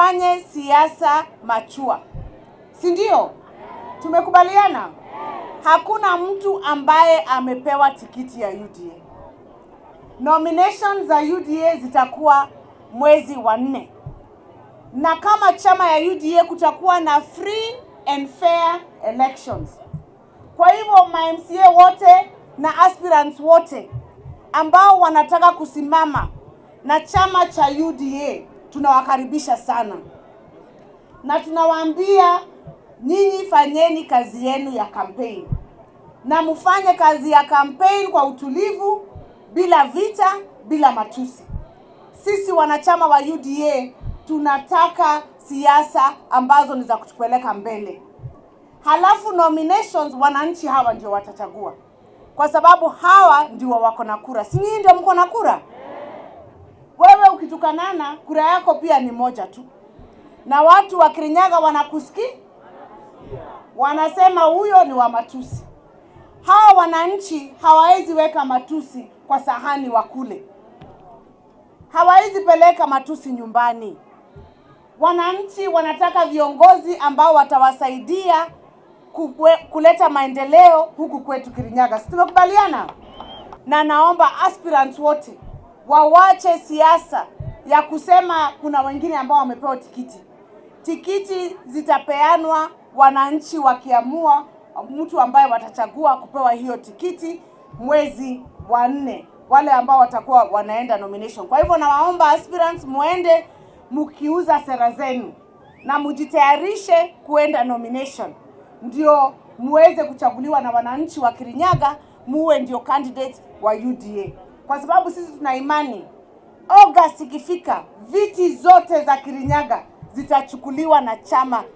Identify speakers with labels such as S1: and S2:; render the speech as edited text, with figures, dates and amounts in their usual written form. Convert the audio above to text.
S1: Tufanye siasa mature, si ndio? Tumekubaliana? Hakuna mtu ambaye amepewa tikiti ya UDA. Nomination za UDA zitakuwa mwezi wa 4, na kama chama ya UDA kutakuwa na free and fair elections. Kwa hivyo ma MCA wote na aspirants wote ambao wanataka kusimama na chama cha UDA, tunawakaribisha sana, na tunawaambia nyinyi fanyeni kazi yenu ya campaign na mfanye kazi ya campaign kwa utulivu, bila vita, bila matusi. Sisi wanachama wa UDA tunataka siasa ambazo ni za kutupeleka mbele. Halafu nominations, wananchi hawa ndio watachagua, kwa sababu hawa ndio wako na kura. Si nyinyi ndio mko na kura? Wewe ukitukanana, kura yako pia ni moja tu, na watu wa Kirinyaga wanakusikia, wanasema huyo ni wa matusi. Hawa wananchi hawawezi weka matusi kwa sahani wakule, hawawezi peleka matusi nyumbani. Wananchi wanataka viongozi ambao watawasaidia kuleta maendeleo huku kwetu Kirinyaga. Si tumekubaliana? Na naomba aspirants wote wawache siasa ya kusema kuna wengine ambao wamepewa tikiti. Tikiti zitapeanwa wananchi wakiamua mtu ambaye watachagua kupewa hiyo tikiti mwezi wa 4, wale ambao watakuwa wanaenda nomination. Kwa hivyo nawaomba aspirants muende mkiuza sera zenu na mjitayarishe kuenda nomination, ndio muweze kuchaguliwa na wananchi wa Kirinyaga, muwe ndio candidates wa UDA, kwa sababu sisi tuna imani August ikifika, viti zote za Kirinyaga zitachukuliwa na chama